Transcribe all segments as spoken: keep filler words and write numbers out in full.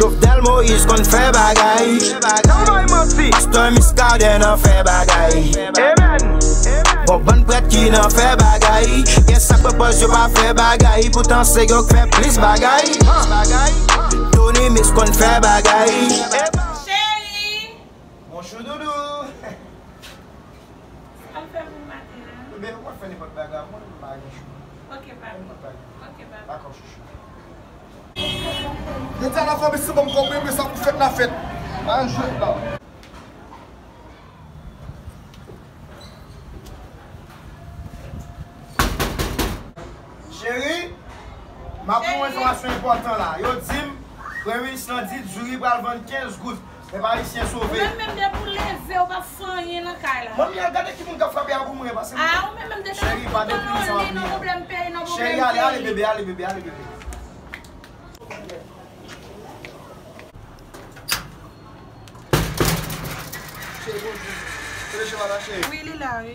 Jovenel Moïse konn fè bagay. Stormy Muscadin nan fè bagay. Bon, bann prèt ki nan fè bagay. Gen sa k pran pòz yo pa fè bagay. Poutan se yo k fè plis bagay. Tony Mix konn fè bagay. Cheri! Bonjou, doudou. Sa m fè pou maten an? Bebe, ou pa fè nenpòt bagay, mwen, m pa gen chou. Ok, papi. Nenpòt bagay. Ok, papi. Dakò, chouchou. Jodi a la fanmi, si bon m konprann, men sa pou fèt la fèt. Pa jwe la. Cheri, m ap ba w enfòmasyon enpòtan la. Yo di m, premye minis lan di diri pral vann kenz goud. Pèp ayisyen sove. Ou menm menm depi w leve, ou pa fè anyen nan kay la. Manmi, al gade ki moun k ap frape a pou mwen, pase mwen. Ah, ou menm menm depi w leve, ou pa nan pwoblèm peyi, nan pwoblèm peyi. Cheri, ale, ale, bebe, ale, bebe, ale, bebe. Cheri, bonjou. Kote cheva la, cheri? Wi, li la, wi.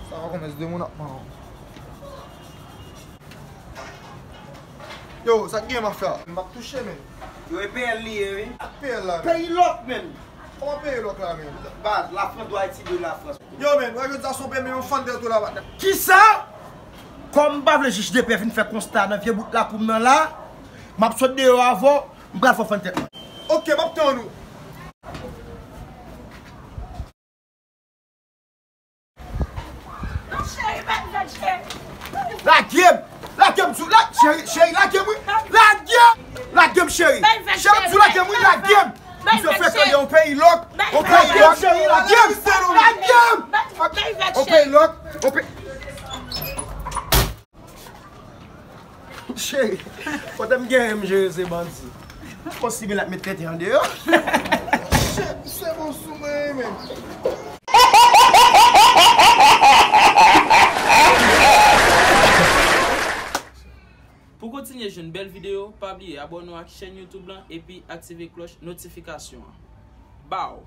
Sa va, kòman de moun ap pran? Yo, sa k gen mafya? M ap touche, men. Yo, e P L li ye, wi. Ak P L la, men. Peyi lòk, men. Kòman peyi lòk la, men? Baz, Lafrans dwe Ayiti de Lafrans. Yo, men, wè jodi a se yon peyi, men yon fann de tou la, patnè. Kisa? Kòm m pa vle jij de pè vin fè konsta nan vye bout lakou m nan la, m ap sot deyò avè w, m pral fè w fann tèt mwen. Ok, m ap tann ou. Non, cheri, pa fè, cheri. Lage m! Lage m sou la, cheri, cheri, lage m, wi. Lage m! Lage m, cheri. Cheri, m di w lage m, wi, lage m. Misye frekan, yon peyi lòk, yon peyi lòk, cheri, lage m. Lage m! Yon peyi lòk, yon peyi. Cheri, kote m genyen m jere se bandi. Konsi men ap met tenten andeyò. Shit, se bon sou mwen, men. Pou kontinye jwenn bèl videyo, pa bliye abòne w ak chèn YouTube lan epi aktive klòch notifikasyon an. Baw!